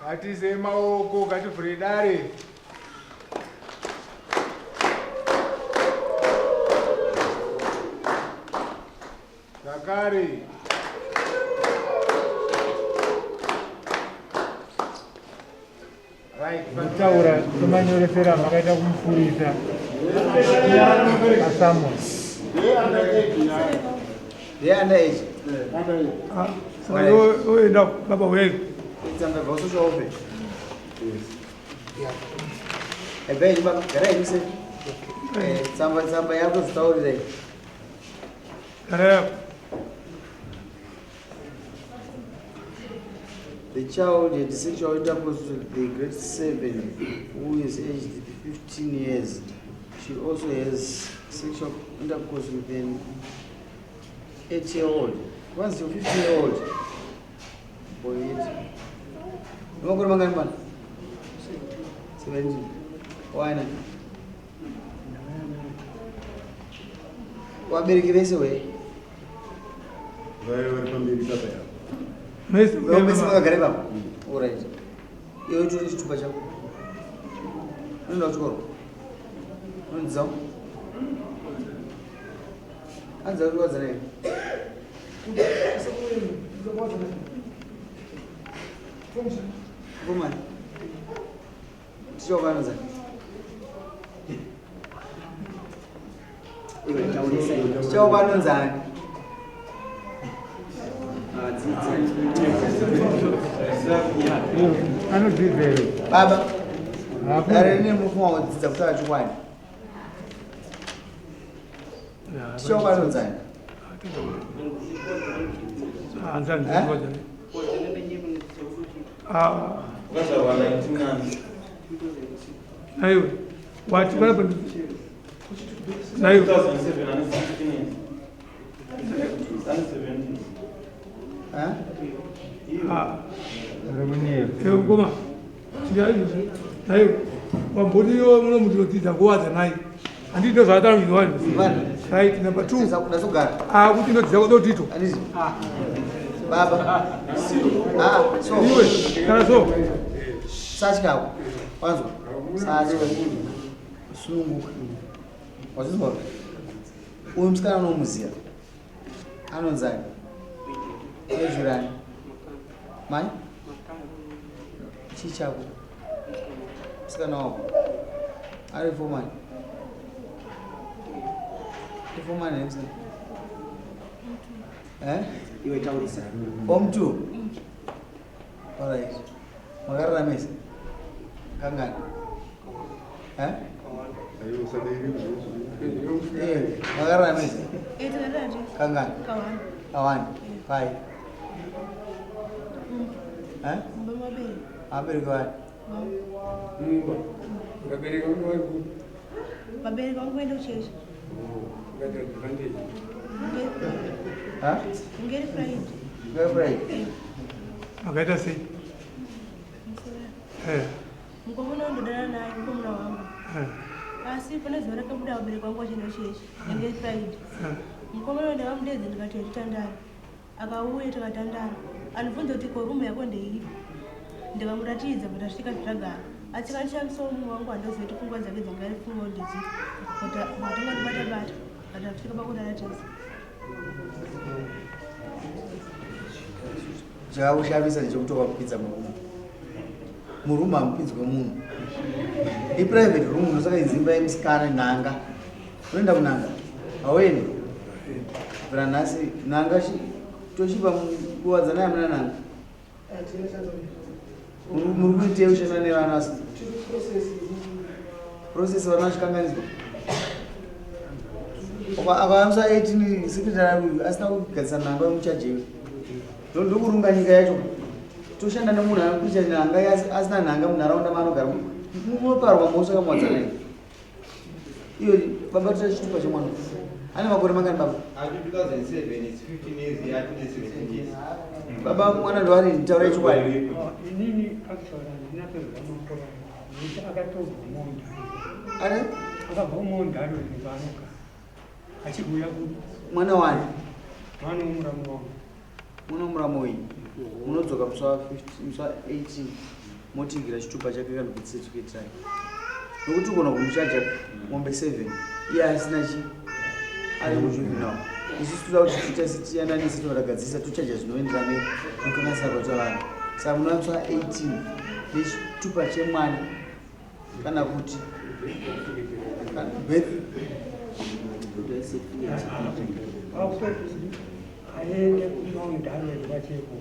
Ngatiise maoko, ngativhure dare. Zvakare. Kutaura semanyoresero amakaita kumupurisa aSamuel. Saka iwe oenda baba uyai. Tsamba tsamba yako zitaurirai. Gara yako. The child had sexual intercourse with the grade 7 who is aged 15 years. She also has sexual intercourse with an 8-year-old. Once you're 15-year-old, boy, eight. Umakore mangani mwana? 17. Wana. Wabereki vese we? Vaive vari pamberi papa yavo. Mese Mese makagara ipapo? Alright. Iwe utori chitupa chako. Unoenda kuchikoro? Unodzidzawo? Anza kuti wadzana here? Komani. Ticha wako anonzani? Iwe taurisa iwe. Ticha wako anonzani? Anodzidza here? Baba. Dare rine murume wakudzidza kutaura chokwadi. Ticha wako anonzani? Naiwe wati panapa naiwe ngoma naiwe wamboniyo muno mutinodzidza kuwadza nai handiti ndozvaataura wani right number two ah kuti ndodzidza kudotito baba ah so iwe kana so satyako wanzwa satya sununguka wazvinzwa uyu musikana unomuziva anonzani ezvirani mai chii chako musikana wako ari fomani ifomani here musikana eh? Iwe taurisa. Form 2 Alright. Makarara mese? Kangani? Eh? Eh, makarara mese? Kangani? Kawani. Pai. Eh? Abereki wani? Mumba. Vabereki vangu vari kupi? Vabereki vangu vaenda kuchechi. Vakaita advantage. Ha? Ngeri Friday. Ngeri Friday. Makaita sei? Eh. Mukomana wandodana naye mukomana wangu. Eh. Asi pane zuva rakabuda vabereki vangu vachienda kuchechi. Ngeri Friday. Eh. Mukomana ndakamudeedza ndikati titandare. Akauya tikatandara. Andibvunza kuti ko room yako ndeipi? Ndikamuratidza but asvika zvitagara. Asi kandishamisawo mumwe wangu handoziva kuti pfungwa dzake dzanga ari pfungwa ndedzipi. But watanga ndibata bata but asvika pakurara tese. Chakakushamisa ndechekuti wakapinza murume. Murume hamupinzwe munhu. Iprivate room unosaka inzimba yemusikana nanga. Unoenda kunanga? Hauendi? Bvira nhasi nanga toshipa kuwadzana yamuna nanga. Muri kuitei kushanda nevana asi? Process vana vachikanganiswa. Akaamsa 18 secretary uyu asina kugadzisa nanga yomuchajewe. Ndokurunga nyika yacho. Toshanda nemunhu anokuita nanga asina nanga munharaunda maanogara. Munoparwa mhosva kamuwadzana iyi. Iyo baba toita chitupa chemwana. Ane makore mangani baba? 2007 it's 15 years, yeah, 16 years. Baba mwana ndoari nditaura chokwadi. Inini actually handina pezva makore nekuti akatobva munda. Ane? Akabva munda ari paanogara. Achiuya ku mwana wani? Mwana womuramu wangu. Mwana womuramu wenyu. Munodzoka musi wa 15 musi wa 18 motigira chitupa chake kana birth certificate rake. Nokuti ugona kumuchaja mombe 7 iye asina chi ari kujuvenile. Isusu toda kuti tiite sitiyananise tovatagadzirisa tochaja zvinoenderana nekukanganisa kwaita vanhu. Saka munomusi wa 18 nechitupa chemwana kana kuti birth Aende kuMount Darwin kwacheko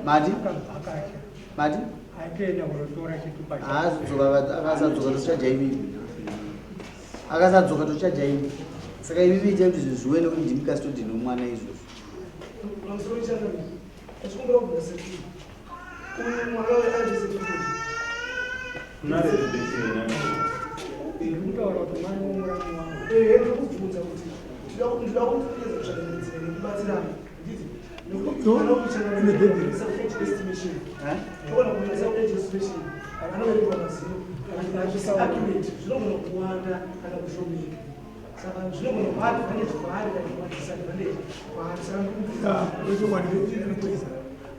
Mati? Akabvakacha. Mati? Aitoenda kunotora chitupa chake. Haazodzoka, akasadzoka tochaja imimi. Akasadzoka tochaja imi. Saka imimi itai kuti zvinhu zviuye nekuti ndimi custodian wemwana izvozvo. Pamusoro changamire, ndachikumbira kubvunza sekuru. Uyu mwana uyu ane certificate. Ndiri kutaura kuti mwana womuramu wangu. Ehe, ndiri kubvunza kuti ndinoda kuti tiedze kutsvaga nzira yekubatsirana. Nditi nekuti mwana uyu changamire age estimation. Togona kuisa age estimation. Anoverengwa mazino. Kana accurate zvinogona kuwanda kana kushomeka. Saka zvinogona kuva advantage kwaari kana kuva disadvantage kwaari. Saka Wechokwadi anokuisa.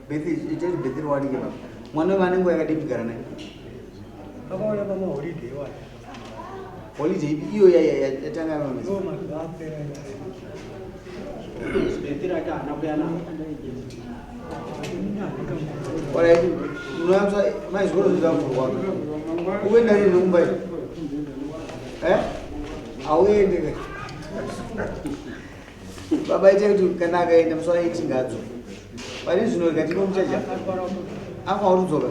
Birth itai kuti birth riwanike baba. Mwana uyu ane nguva yakadii kugara naye? Akauya pamaholiday iwayo. Holiday ipi iyo yatanga yamamedza? Ndo mazuva apera iwayo. Alright, munoyamsa mai zvikoro zvizavhurwa. Ukuenda rini kumba iyo? Eh? Hauendi ke. Baba itai kuti kana akaenda musi wa 18 ngaadzoke. Pari zvino rega tinomuchaja. Anofanira kutodzoka.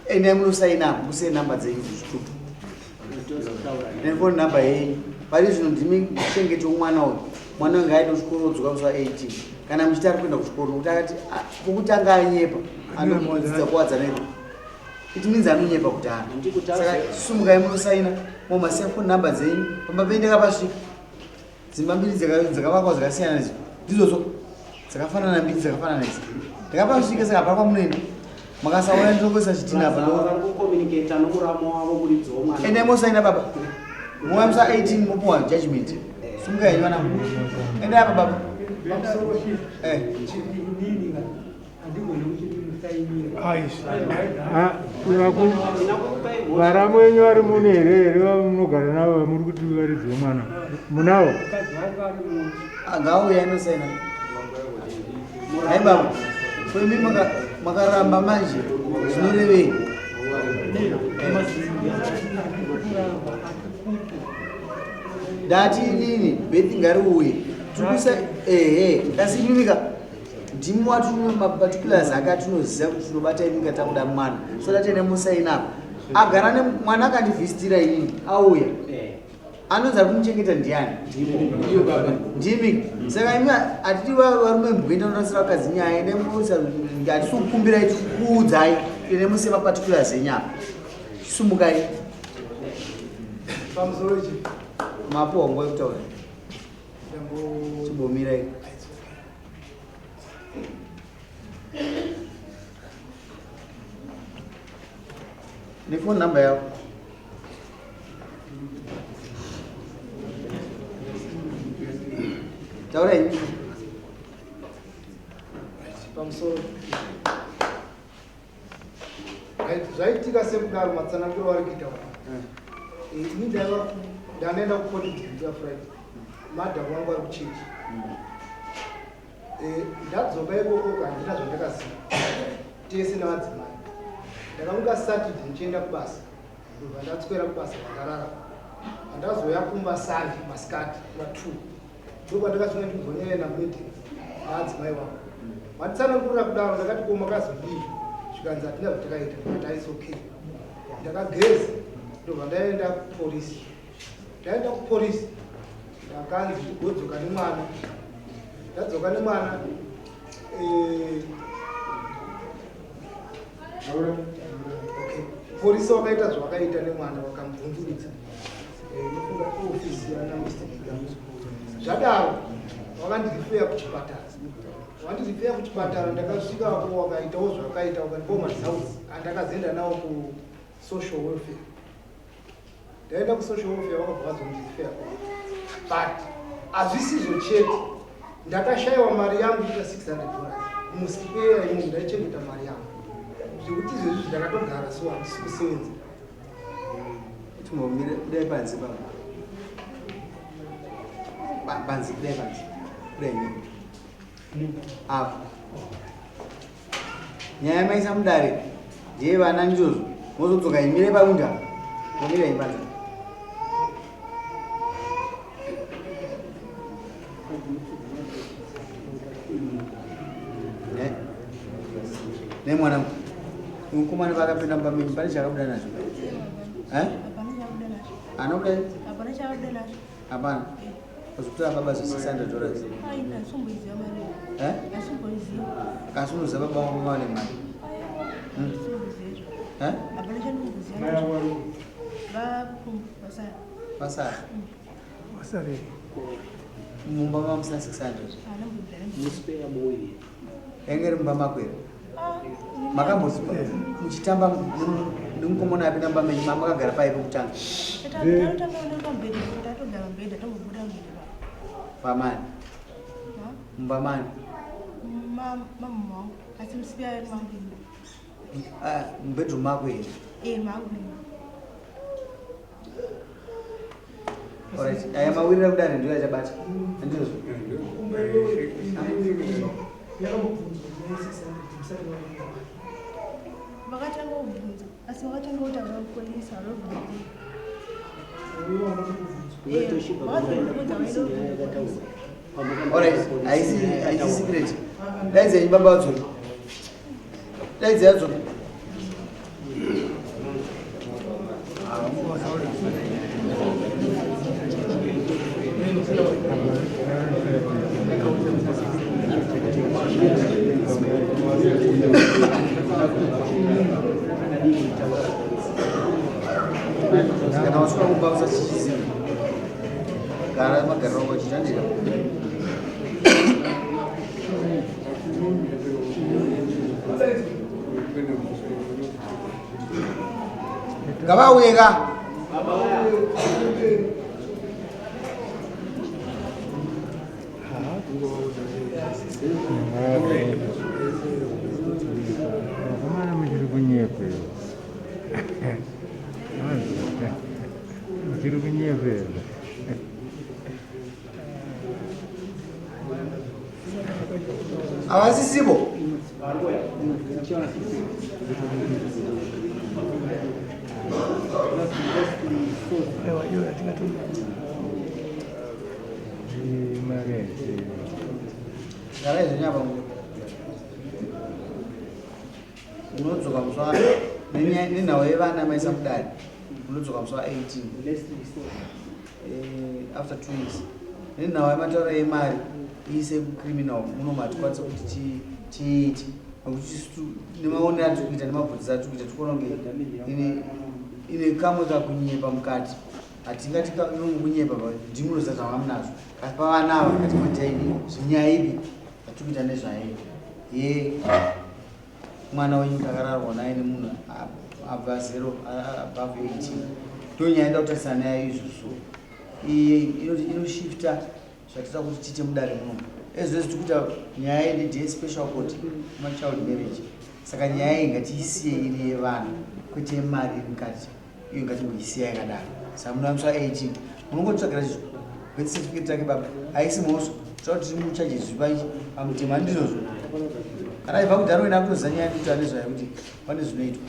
Endai munosaina apo musiye namba dzenyu kuzvitupa. Nefoni namba yenyu. Pari zvino ndimi muchengeti womwana uyu. Mwana uyu ngaaende kuchikoro odzoka musi wa 18. Kana muchiti ari kuenda kuchikoro nokuti akati pokutanga anyepa anodzidza kuwadzana iko. It means anonyepa kudhara. Saka sumukai munosaina momasiya phone number dzenyu pamba penyu ndakapasvika. Dzimba mbiri dzakavakwa dzakasiyana idzi. Ndizvozvo dzakafanana mbiri dzakafanana idzi. Ndakapasvika saka hapana kwamunoenda. Makasaona ndinokuisa chitina apa. Vari kucommunicata nomuramo wavo muridzi womwana. Endai mosaina baba. Mouya musi wa 18 mopuwa judgment. Sumukai henyu vana. Endai apa baba. Eh. Inini ka handigoni kuti ndimusainire. Varamu venyu vari muno here here vamunogara navo muri kuti varidzi vemwana munawo? Mukadzi wake vari muno. Ngauye anosaina. Hai baba. Ko imi makaramba manje zvinorevei? Ndati inini birth ngariuye. Tikuisa ehe kasi imimi ka ndimi watino maparticulars ake atinoziva kuti tinobata imi takuda mwana. So that ene musaina apa. Agara nemwana akandivhistira inini auya. Anonzi ari kumuchengeta ndiani? Ndimi. Saka imi hatidi varume mbwenda unorasira vakadzi nyaya ende musa hatisi kukumbirai tikukuudzai ende muse maparticulars enyu apa. Sumukai. Pamusoro ichi. Mapuwa nguva yekutaura. Chimbomirai. Nefoni number yako. Taura henyu. Pamusoro. Right, zvaitika sekudaro matsananguro ari kuita vanhu. Ini ndaiva ndanoenda kupolitics ya Friday. Madam wangu ari kuchechi. Ndadzoka ikoko handina zvandakaziva tese navadzimai. Ndakamuka Saturday ndichienda kubasa, ndobva ndatswera kubasa ndakarara. Pandazouya kumba Sunday masikati kuma2 ndopandakasvika ndikuzonyaya namedheni naadzimai wangu. Vanditsanangurira kudaro ndakati ko makazodii, zvikanzi hatina zvatakaita. Ndikati aisi okay. Ndakageza ndobva ndaenda kupolisi. Ndaenda kupolisi ndakanzi ndigodzoka nemwana. Ndadzoka nemwana okay. Polisi wakaita zvawakaita nemwana, wakamubvunzurudza nofunga ofisi yana Mr. Gigamuso. Zvadaro wakandirifeya kuchipatara. Wandirifeya kuchipatara, ndakasvikako wakaitawo zvakaita, wakandipawo maresults andakazoenda nawo kusocial welfare. Ndaenda kusocial welfare vakabva vazondirifeya, but hazvisizvo chete, ndakashayiwa mari yangu ita $600 muspare imomo ndaichengeta mari yangu, zvekuti izvezvi ndakatogara so handisi kusevenza. Timbomire kudai panze papa. Panze kudai panze. Kudai nini. Apa. Nyaya yamaisa mudare ndeye vana ndizvozvo. Mozodzoka imire pawindo apa. Momira imbanza. Ne? Ne mwanangu. Mukomana vakapinda mumba menyu pane chakabuda nazvo. Eh? Hapana chabuda nazvo. Anobuda? Hapana chabuda nazvo. Hapana. Kuzotora baba zo $600. Ai, ndasomboiziva mari. Eh? Ndasomboiziva. Kasi unoziva baba vangu vane mari. Ndasomboiziva. Eh? Hapana chandimboziva. Mai wari Vakumbu vasara. Pasara. Wasarei. Mumba mamusina 600. Haana mbuda. Muspare muwiri. Yange iri mumba mako here? Makambozi muchitamba nemukomana apinda mumba menyu makagara pai pekutanga? Tatotanga pamubhedha, tatogara pamubhedha, tombobuda mubhedha. Pamani? Mumba mani? Mama wangu. Asi musiya mangu ini. Ah, mubedroom mako here? Eh, mangu ini. Alright. Aya mawirira kudare ndiyo achabata. Ndizvo. Yakambobvunzwa nyaya ye600 musati makuenda. Vakatanga kubvunza, asi vakatanga kutaura kupolisi havabvunzi. Uyo wanga kubvunzwa. Iwe Toshiba kwamakaenda kupolisi nyaya yakataurwa. Kwamakaenda Alright. kupolisi Haisi nyaya haisi yakataurwa. secret. Daidzai baba vadzoke. Daidzai adzoke. Kana wasvika kumba usachichiziva. Gara magariro ako achitandira. Ngavauye ka. Vakomana muchiri kunyepera. Muchiri kunyepera. Havasisivo. Aiwa, iyo yatingatoi. Marezi. Garai zvenyu apa muno. Unodzoka musi wa nenhau yevana maisa mudare. Unodzoka musi wa 18. After 2 weeks. Nenhau yamataura yemari iise kucriminal muno matikwanisa kuti tiite nekuti isu nemaonero atiri kuita nemabvunziro atiri kuita tikuona kunge ine kamwe kakunyepa mukati. Hatingati kunyepa, ndimunoziva zvanga munazvo, asi pavana ava ngatimboitai zvinyaya ipi atiri kuita nezvayo ye mwana wenyu kuti akararwa naye nemunhu abva zero above 18. Ndo nyaya enda kutarisana nayo izvozvo. Iyi inoshifta zvatinoda kuti tiite mudare muno. Ezvezi tiri kuita nyaya yedda special court machild marriage, saka nyaya iyi ngatiisiye iri yevana kwete yemari iri mukati. Iyo ngatimboisiya yakadaro. Saka munoamiswa 18 munongotsvagira birth certificate rake baba, haisi mhosva. Tinoda kuti timuchaje zviri pamutemo, handizvozvo? Kana aibva kudhara wena akutoziva nyaya yekuti ane zvayo kuti pane zvinoitwa.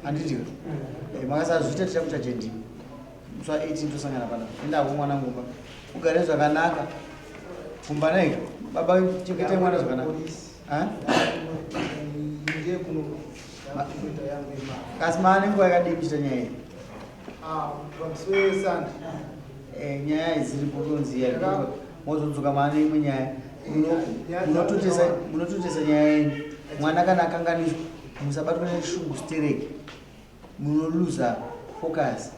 Handiti? Eh, makasazviita tichakuchaje ndimi. Musi wa 18 tosangana panapa. Endako mwana ngumba. Ugare zvakanaka. Kumba naika. Baba chengetai mwana zvakanaka. Ha? Kasi maane nguva yakadii kuchita nyaya iyi? Ah, eh, nyaya iziri kutonzi mozodzoka maane imwe nyaya. Munototesa nyaya yenyu. Mwana kana akanganiswa musabatwa neshungu stereki. Munoluza focus.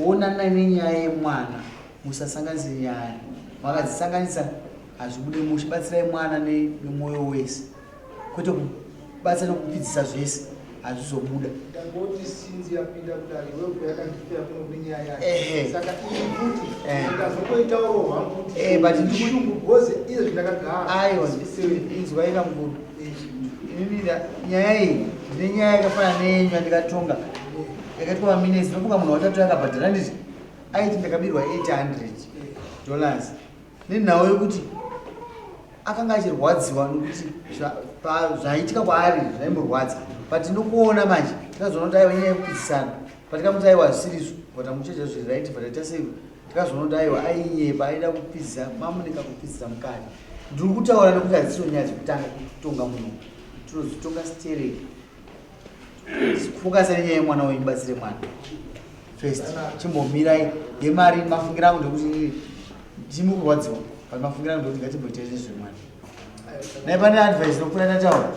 Onanai nenyaya yemwana, musasanganise nyaya. Makadzisanganisa hazvibude mushe. Batsirai mwana nemwoyo wese, kwete kubatsira nekupidzisa zvese, hazvizobuda. Ndangoti sinzi yapinda kudare webho yakandipira kuno kune nyaya yake. Saka ini futi ndazongoitawo hwangu kuti eh, but ndishungu because iye zvindakagara. Aiwa, inzwai kamukuru. Inini nyaya iyi ndine nyaya yakafanana neyenyu yandikatonga yakaitwa maminesi. Ndofunga munhu watatu akabhadhara nditi aiti ndakabirwa 800 dollars nenhau yekuti akanga achirwadziwa nokuti zvaitika kwaari zvaimurwadza, but nokuona manje tikazoona kuti aiwa, nyaya yekupidzisana. Patikamuti aiwa, zvisirizvo, but amuchecha zviri right, but aita sei, tikazoona kuti aiwa, ainyeba, aida kupidzisa mamunika kupidzisa mukati. Ndiri kutaura nekuti hadzisiwo nyaya dzekutanga kutonga munhu, tinodzitonga stereki. Fokasa nenyaya yemwana wenyu, batsire mwana first. Chimbomirai yemari. Mafungira angu ndekuti ndimi kurwadziwa, but mafungira angu ndekuti ngatimboita nezvemwana. Nai pane advice nokupfuura ndataura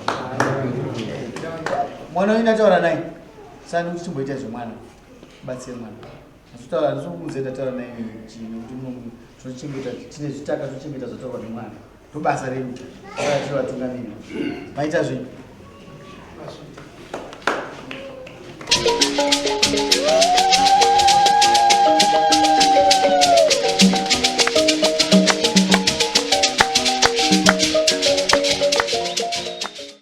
mwana wenyu, ndataura naye, saka ndikuti chimboita zvemwana, batsire mwana. Azotaura handizokumuudze ndataura naye chii, nekuti tinochengeta, tine zvitaka, tinochengeta zvataurwa nemwana, ndobasa redu. Tiri vatungamiri, maita zvenyu.